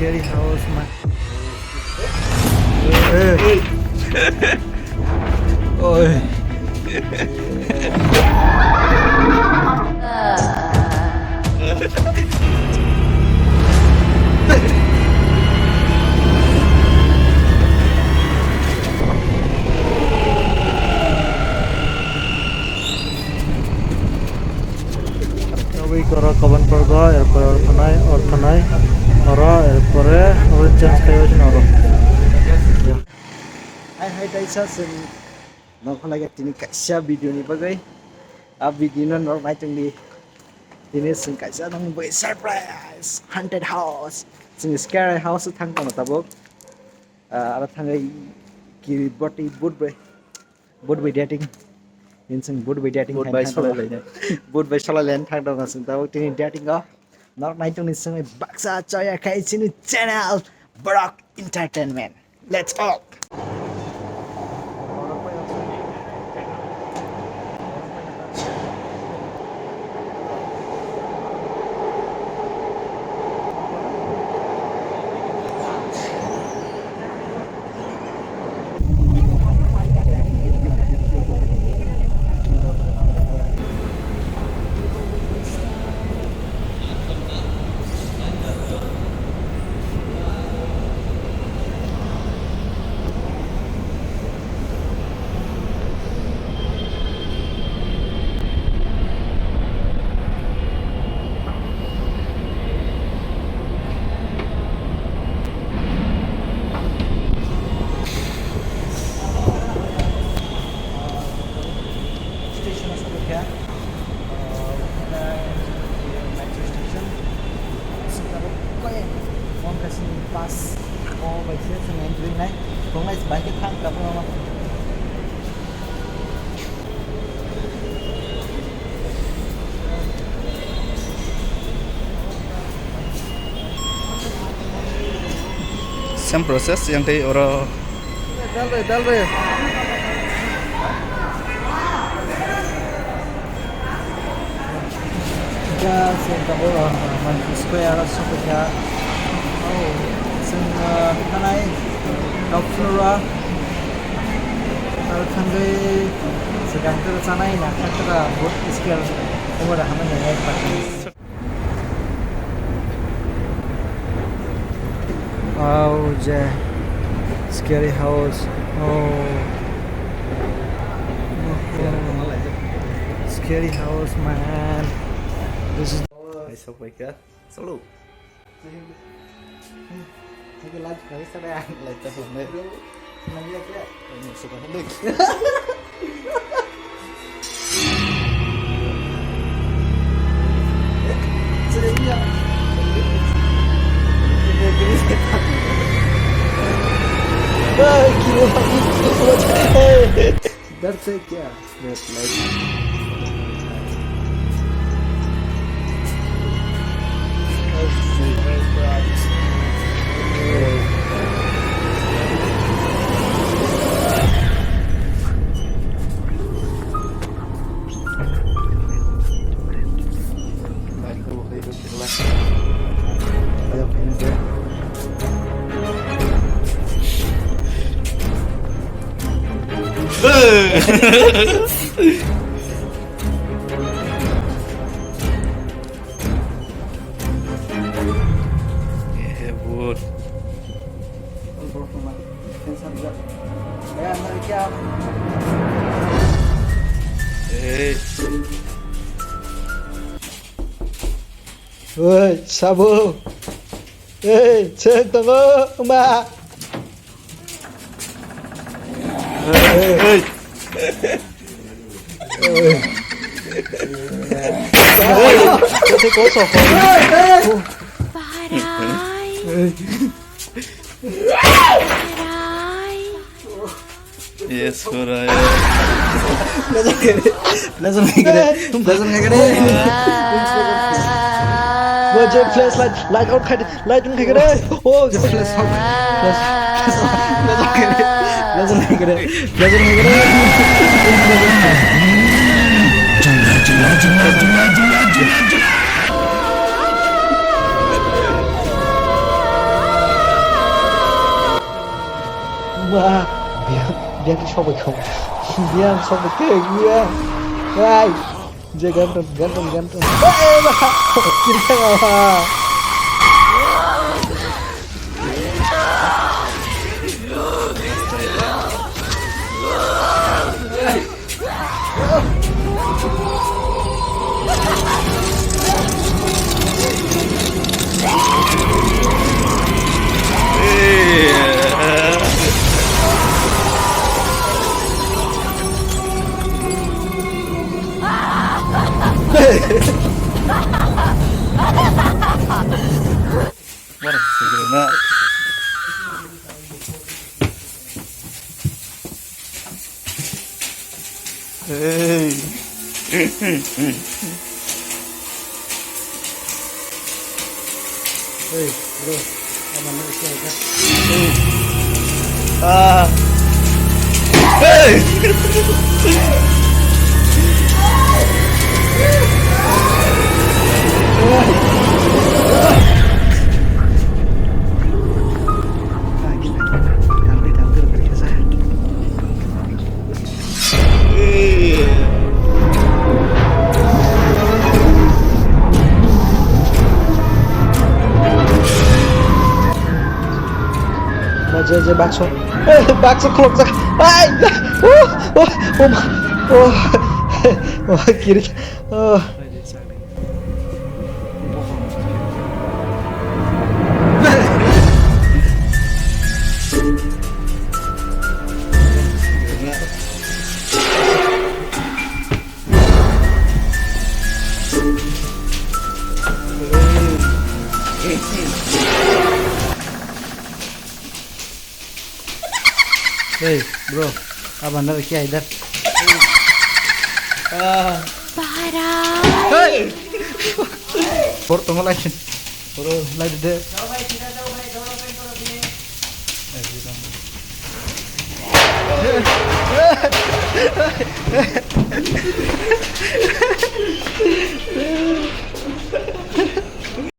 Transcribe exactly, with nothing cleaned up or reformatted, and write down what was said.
Scary house, man. Eh. Oi. Tabuk oro Kaban Pargo, erpore Orthanai, Orthanai, oro, erpore oro change khlaiwi oro. Hai, hai, kaisa chwng nokha lagi tini kaisa video ni bagwi. A video no norok naitung di. Tini chwng kaisa nang bagwi surprise, haunted house. Chwng scary house o thang tongo tabuk. Ah, aro thangwi ki boti but bai. Boat by dating. Insung boat by dating. Boat by solo line. Boat by solo line thang dong asung tabuk tini dating o. Norok naitung ni sungwi baksa choya khai chini channel Borok Entertainment. Let's all. Station o sokha, ah, metro station. Singkabo koi phone kasi pass o bai se sing entry nai. Kongnai bai ke thang kapo ma. Same process yang tei oro. Dalbai, dalbai. Square aro sokha. Oh, sing, uh, tanai top floor. Aro thangwi swkang toro chanai na kha toro boat scale obo da hamani ek pati. Wow, je scary house. Oh. Scary house, man. This is. Hai, sok bai kha. Solo. Hai, light kari sana. Light ta sana. Nang ya kya? Ini sudah dek. Sudah iya. Ini, ini setan. Wah, gila. Hey. That's it, yeah. That's like. Eh, bud. Hey. Oi, sabo. Ei, cheng tongo, ma. Ei. Ei. Ei. Ei. Ei. Yes, Suraya. Laser kere, laser kere, laser kere. Bo je flashlight, light on khai, light on khai kere. Oh, je flash on. Flash, flash on. Laser kere, laser kere, laser kere. Wah, biang, biang sobai kho. Biang sobai khe, biang. Hai, je gantam, gantam, gantam. Eh, bah, kiri khe, bah. Hey. Hey, bro. Abang nak siapa? Hey. Ah. Hey. Je, je, bakso. Eh, bakso khulokjak. Ai, oh, oh, oh, ma. Oh. Oh, kiri. Oh. Hey, bro, abang nak kia idar. Ah. Para. Hey. Bor tongo lai. Bro, lai de.